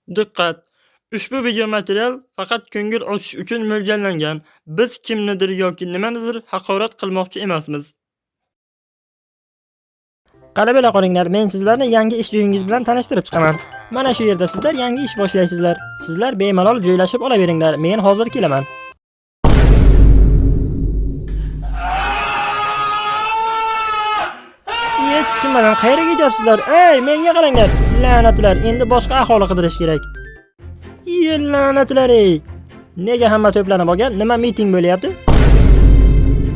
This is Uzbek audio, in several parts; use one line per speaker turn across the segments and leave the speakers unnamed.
Diqqat! Ushbu video material faqat ko'ngil ochish uchun mo'ljallangan. Biz kimnidir yoki nimanidir haqorat qilmoqchi emasmiz. Qani bo'la qolinglar, men sizlarni yangi ish joyingiz bilan tanishtirib chiqaman. Mana shu yerda sizlar yangi ish boshlaysizlar. Sizlar bemalol joylashib olaveringlar. Men hozir kelaman. Iye, tushunmadim, qayerga ketyapsizlar? Ey, menga qaranglar. La'natlar, endi boshqa aholi qidirish kerak. Iye, la'natlar ey. Nega hamma to'planib olgan? Nima miting bo'lyapti?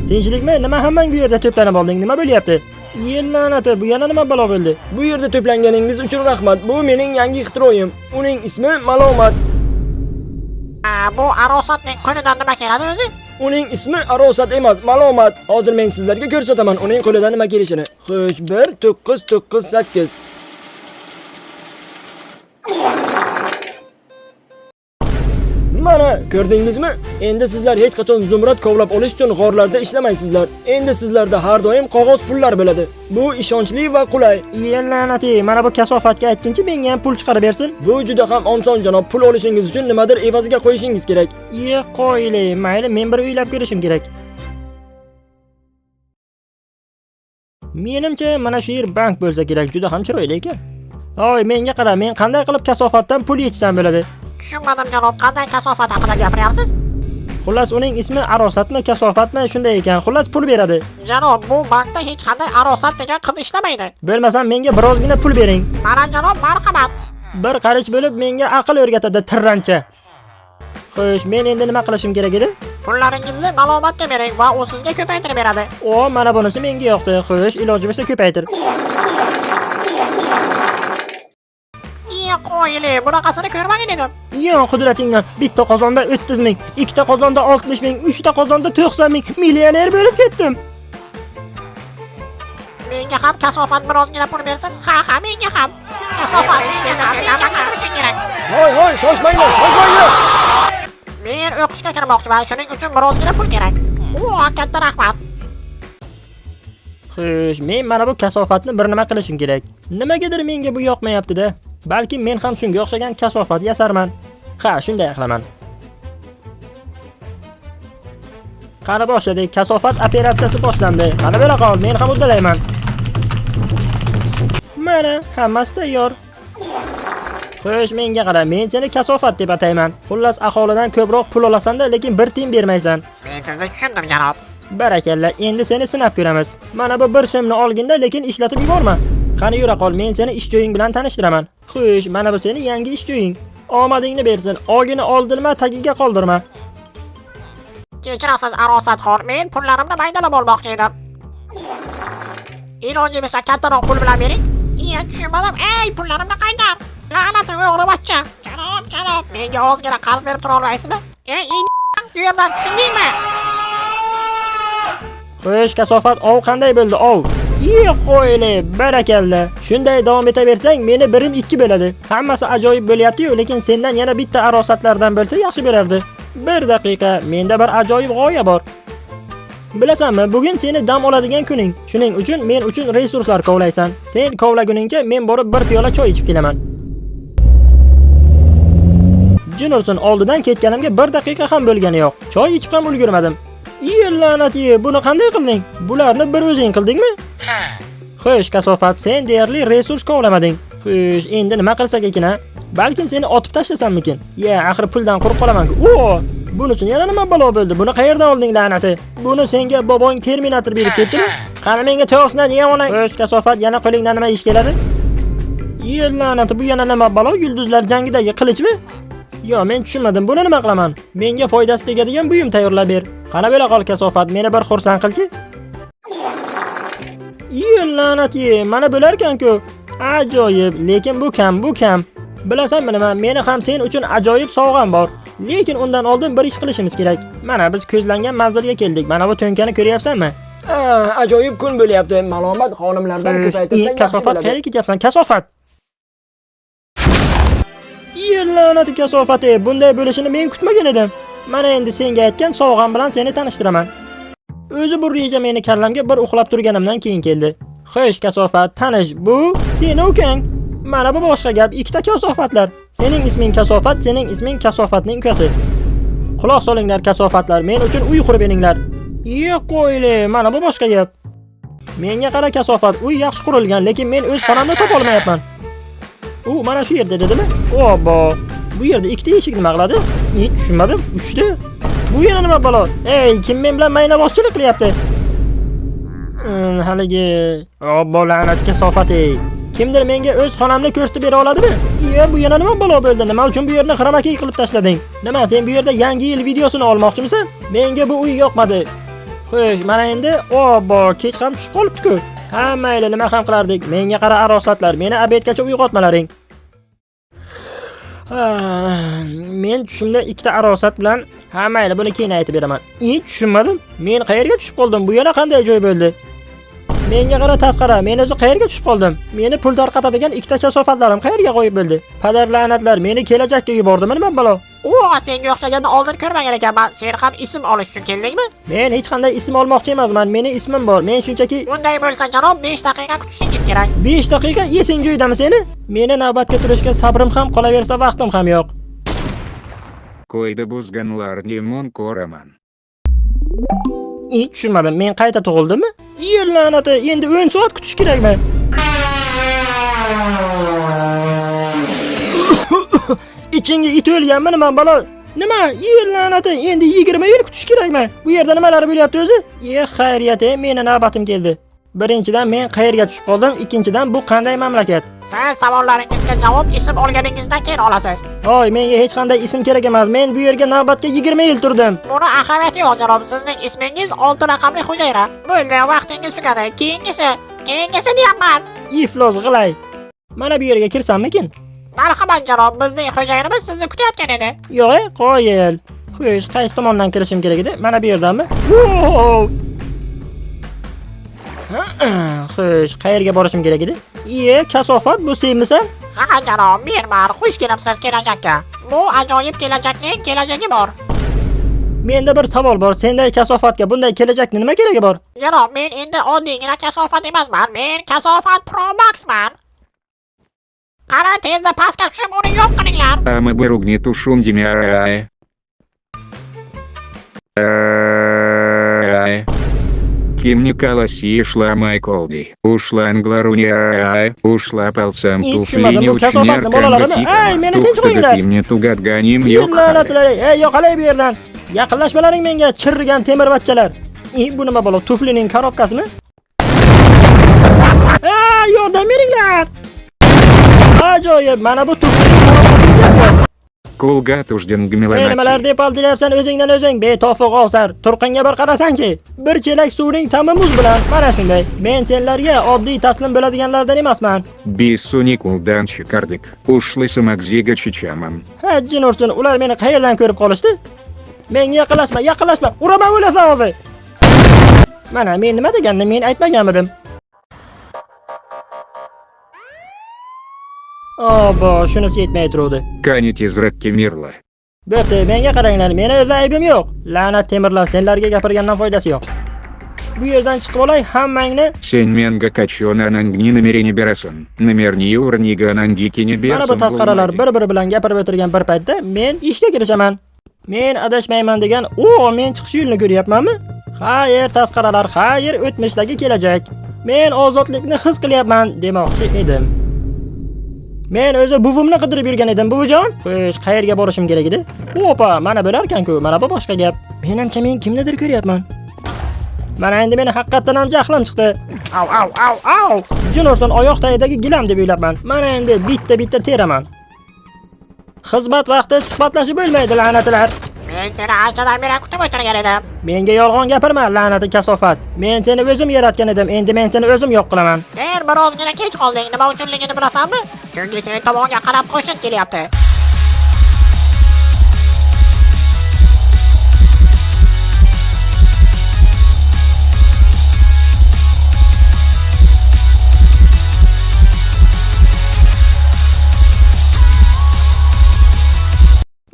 Tinchlikmi? Nima hammang bu yerda to'planib olding? Nima bo'lyapti? Iye, la'nati, bu yana nima balo bo'ldi?
Bu yerda to'planganingiz uchun rahmat. Bu mening yangi ixtiroyim. Uning ismi Malomat.
Bu arosatning qo'lidan nima keladi o'zi?
Uning ismi Arosat emas, Malomat. Hozir men sizlarga ko'rsataman uning qo'lidan nima kelishini. Xo'sh, 1 9 9 8. Mana, ko'rdingizmi? Endi sizlar hech qachon zumrad kovlab olish uchun g'orlarda ishlamaysizlar. Endi sizlarda har doim qog'oz pullar bo'ladi. Bu ishonchli va qulay.
Iye, la'nati, mana bu kasofatga aytguncha menga ham pul chiqarib bersin.
Bu juda ham oson janob. Pul olishingiz uchun nimadir evaziga qo'yishingiz kerak.
Iye, qoyili, mayli, men bir o'ylab ko'rishim kerak. Menimcha, mana shu yer bank bo'lsa kerak, juda ham chiroyli ekan. Oy, menga qara, men qanday qilib kasofatdan pul yechsam bo'ladi?
Tushunmadim janob, qanday kasofat haqida gapiryapsiz?
Xullas, uning ismi Arosatmi, kasofatmi, shunday ekan. Xullas, pul beradi.
Janob, bu bankda hech qanday arosat degan qiz ishlamaydi.
Bo'lmasam menga birozgina pul bering.
Mana janob, marhamat.
Bir qarich bo'lib menga aql o'rgatadi tirrancha. Xo'sh, men endi nima qilishim kerak edi?
Pullaringizni malomatga bering va u sizga ko'paytirib beradi.
O, mana bunisi menga yoqdi. Xo'sh, iloji bo'lsa ko'paytir.
Iye, qoyili, bunaqasini ko'rmagan edim.
Yo, qudratingdan bitta qozonda 30 ming, ikkita qozonda 60 ming, uchta qozonda 90 ming millioner bo'lib ketdim.
Menga ham kasofat birozgina pul bersin. Ha, ha, menga ham. Kasofat, menga ham, menga ham kerak.
Hoy, hoy, shoshmanglar, shoshmanglar.
Men o'qishga kirmoqchiman, shuning uchun birozgina pul kerak. O, katta rahmat.
Xo'sh, men mana bu kasofatni bir nima qilishim kerak. Nimagadir menga bu yoqmayapti-da. Balki men ham shunga o'xshagan kasofat yasarman. Ha, shunday qilaman. Qani boshladik, kasofat operatsiyasi boshlandi. Qani bo'la qol, men ham uddalayman. Mana, hammasi tayyor. Xo'sh, menga qara, men seni kasofat deb atayman. Xullas, aholidan ko'proq pul olasan-da, lekin bir tiyin bermaysan.
Men sizni tushundim janob.
Barakalla, endi seni sinab ko'ramiz. Mana bu bir so'mni olginda, lekin ishlatib yuborma. Qani yura qol, men seni ish joying bilan tanishtiraman. Xo'sh, mana bu seni yangi ish joying. Omadingni bersin, ogini oldirma, tagiga qoldirma.
Kechirasiz arosatxo'r, men pullarimni maydalab olmoqchi edim. Iloji bo'lsa kattaroq pul bilan bering. Iya, tushunmadim. Ey, pullarimni qaytar. La'nati o'g'ri bachcha. Janob, janob, menga ozgina qarz berib tura olmaysizmi? Ey, bu yerdan tushundingmi?
Xo'sh, kasofat, ov qanday bo'ldi, ov? Iye, qo'yli, barakalla. Shunday davom etaversang, meni birim ikki bo'ladi. Hammasi ajoyib bo'lyapti-yu, lekin sendan yana bitta arosatlardan bo'lsa yaxshi bo'lardi. Bir daqiqa, menda bir ajoyib g'oya bor. Bilasanmi, bugun seni dam oladigan kuning. Shuning uchun men uchun resurslar kovlaysan. Sen kovlaguningcha men borib bir piyola choy ichib kelaman. Jin ursin, oldidan ketganimga bir daqiqa ham bo'lgani yo'q. Choy ichib ham ulgurmadim. Iye, la'nati, buni qanday qilding? Bularni bir o'zing qildingmi? Xo'sh, kasofat, sen deyarli resurs kovlamading. Xo'sh, endi nima qilsak ekan, a? Balkim seni otib tashlasammikin? Ya, axir puldan quruq qolaman-ku. O, bunisi yana nima balo bo'ldi? Buni qayerdan olding, la'nati? Buni senga bobong Terminator berib ketdimi? Qani menga to'g'risini deya onang. Xo'sh, kasofat, yana qo'lingdan nima ish keladi? Iye, la'nati, bu yana nima balo? Yulduzlar jangidagi qilichmi? Yo, men tushunmadim. Buni nima qilaman? Menga foydasi tegadigan buyum tayyorlab ber. Qani bo'la qol kasofat, meni bir xursand qilchi. Iye, la'nati, mana bo'larkan-ku. Ajoyib, lekin bu kam, bu kam. Bilasanmi nima, meni ham sen uchun ajoyib sovg'am bor. Lekin undan oldin bir ish qilishimiz kerak. Mana biz ko'zlangan manzilga keldik. Mana bu to'nkani ko'ryapsanmi?
Ajoyib kun bo'lyapti. Malomat xonimlardan ko'paytirsang yaxshi
Kasofat,
bo'ladi.
qayerga ketyapsan? Kasofat. Iye, la'nati kasofati, bunday bo'lishini men kutmagan edim. Mana endi senga aytgan sovg'am bilan seni tanishtiraman. O'zi bu reja meni kallamga bir uxlab turganimdan keyin keldi. Xo'sh, kasofat, tanish, bu seni ukang. Mana bu boshqa gap, ikkita kasofatlar. Sening isming kasofat, sening isming kasofatning ukasi. Quloq solinglar kasofatlar, men uchun uy qurib beringlar. Ye qo'yli, mana bu boshqa gap. Menga qara kasofat, uy yaxshi qurilgan, lekin men o'z xonamni topa olmayapman. U mana shu yerda dedimi? Obbo, bu yerda ikkita eshik nima qiladi? Tushunmadim, uchta. Bu yana nima balo? Ey, kim men bilan maynabozchilik qilyapti? Haligi, obbo la'nat kasofat ey. Kimdir menga o'z xonamni ko'rsatib bera oladimi? Iya, bu yana nima balo bo'ldi? Nima uchun bu yerni xromakiy qilib tashlading? Nima, sen bu yerda yangi yil videosini olmoqchimisan? Menga bu uy yoqmadi. Xo'sh, mana endi, obbo, kech ham tushib qolibdi-ku. Ha, mayli, nima ham qilardik? Menga qara arosatlar, meni obedgacha uyg'otmalaring. Ha, men tushimda ikkita arosat bilan, ha mayli, buni keyin aytib beraman. Tushunmadim. Men qayerga tushib qoldim? Bu yana qanday joy bo'ldi? Menga qara tasqara, men o'zi qayerga tushib qoldim? Meni pul tarqatadigan ikkita kasofatlarim qayerga qo'yib bo'ldi? Padar la'natlar, meni kelajakka yubordimi nima balo?
O, senga o'xshaganni oldin ko'rmagan ekanman. Sen ham ism olish uchun keldingmi?
Men hech qanday ism olmoqchi emasman. Meni ismim bor. Men shunchaki
Unday bo'lsa, janob, 5 daqiqa kutishingiz kerak.
5 daqiqa esing joyidami seni? Meni navbatga turishga sabrim ham, qolaversa vaqtim ham yo'q.
Koyda buzganlar limon ko'raman.
Tushunmadim. Men qayta tug'ildimmi? Yer la'nati, endi 10 soat kutish kerakmi? Ichingga it o'lganmi nima balo? Nima? Yer la'nati, endi 20 yil kutish kerakmi? Bu yerda nimalar bo'lyapti o'zi? Xayriyat, meni navbatim keldi. Birinchidan men qayerga tushib qoldim, ikkinchidan bu qanday mamlakat?
Siz savollaringizga javob ism olganingizdan keyin olasiz.
Oy, menga hech qanday ism kerak emas. Men bu yerga navbatga 20 yil turdim.
Buni ahamiyati yo'q, janob. Sizning ismingiz 6 raqamli hujayra. Bo'ldi, vaqtingiz tugadi. Keyingisi, keyingisi deyapman.
Iflos g'ilay. Mana bu yerga kirsammikin?
Marhamat janob, bizning xo'jayinimiz sizni kutayotgan edi.
Yo'q, qoyil. Xo'sh, qaysi tomondan kirishim kerak edi? Mana bu yerdanmi? Wow! Xo'sh, qayerga borishim kerak edi? Iye, kasofat, bu senmisan?
Ha janob, menman. Xush kelibsiz kelajakka. Bu ajoyib kelajakning kelajagi bor.
Menda bir savol bor. Senday kasofatga bunday kelajakni nima keragi bor?
Janob, men endi oddiygina kasofat emasman. Men kasofat Pro Maxman. Qara, tezda pastga tushib uni yo'q qilinglar.
Ama berugni tushundimi ae. Ae. Kimni kalasi ушла Майколди. Ушла Англаруни ae. Ушла palsam
Ey,
tuflini
tushunmadim, bu
uchner
kasofatni bolalarimi? Ey, meni tinch qo'yinglar.
Kimni tugatganim yo'q.
La'natlar, ey, yo'qolay bu yerdan. Yaqinlashmalaring menga, chirrigan temirvachchalar. Bu nima balo? Tuflining korobkasimi? Ey, yordam beringlar. Ajoyib, mana bu tuflining korobkasi.
Kulga tushdim
Ey, nimalar
gmilanati.
deb aldilayapsan o'zingdan o'zing, betofiq ovsar. Turqinga bir qarasangchi. Bir chelak suvning ta'mi muz bilan. Mana shunday. Men senlarga oddiy taslim bo'ladiganlardan emasman.
Bisuni kuldan chiqardik. Ushli magziga chichaman.
Ha, jin ursin, ular meni qayerdan ko'rib qolishdi? Menga yaqinlashma, yaqinlashma. Uraman o'lasan hozir. Mana men nima degandim, men aytmaganmidim. Obbo, shunisi yetmay turuvdi.
Qani tezroq kemirla.
Bo'pti, menga qaranglar, meni o'zi aybim yo'q. La'nat temirlar, senlarga gapirgandan foydasi yo'q. Bu yerdan chiqib olay, hammangni
Sen menga qachon anangni nomerini berasan? Nomerni o'rniga anangikini
Mana bu
bersam
tasqaralar
bo'lmaydi.
bir-biri bilan gapirib o'tirgan bir paytda men ishga kirishaman. Men adashmayman degan, o, men chiqish yo'lini ko'ryapmanmi? Xayr, tasqaralar, xayr, o'tmishdagi kelajak. Men ozodlikni his qilyapman demoqchi edim. Men o'zi buvimni qidirib yurgan edim, buvijon. Xo'sh, qayerga borishim kerak edi? Opa, mana bo'larkan-ku, mana bu boshqa gap. Menimcha men kimnidir ko'ryapman. Mana endi meni haqiqatdan ham jahlim chiqdi. Au, au, au, au. Jin ursin, oyoq tagidagi gilam deb o'ylabman. Mana endi bitta-bitta teraman. Xizmat vaqti suhbatlashib bo'lmaydi, la'natlar.
Men seni anchadan beri kutib o'tirgan edim.
Menga yolg'on gapirma, la'nati kasofat. Men seni o'zim yaratgan edim, endi men seni o'zim yo'q qilaman.
Sen birozgina kech qolding. Nima uchunligini bilasanmi? Chunki sen tomonga qarab qo'shin kelyapti.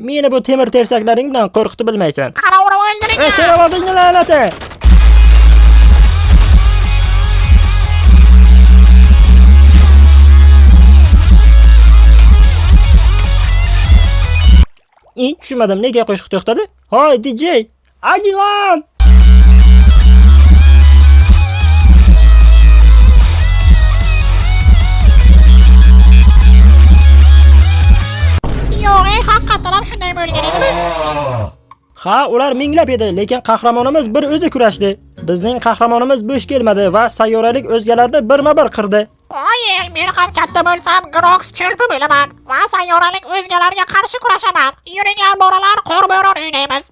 Meni bu temir tersaklaring bilan qo'rqitib bilmaysan.
Qara, urib o'ldiring.
Ey, kerovadingni la'nati! Tushunmadim, nega qo'shiq to'xtadi? Hoy, DJ! Agilan!
Yo'q, ey, haqiqatan ham shunday bo'lgan edimi?
Ha, ular minglab edi, lekin qahramonimiz bir o'zi kurashdi. Bizning qahramonimiz bo'sh kelmadi va sayyoralik o'zgalarni birma-bir qirdi.
Qoyil, men ham katta bo'lsam Grox cho'lpi bo'laman va sayyoralik o'zgalarga qarshi kurashaman. Yuringlar bolalar, qorbo'ron o'ynaymiz.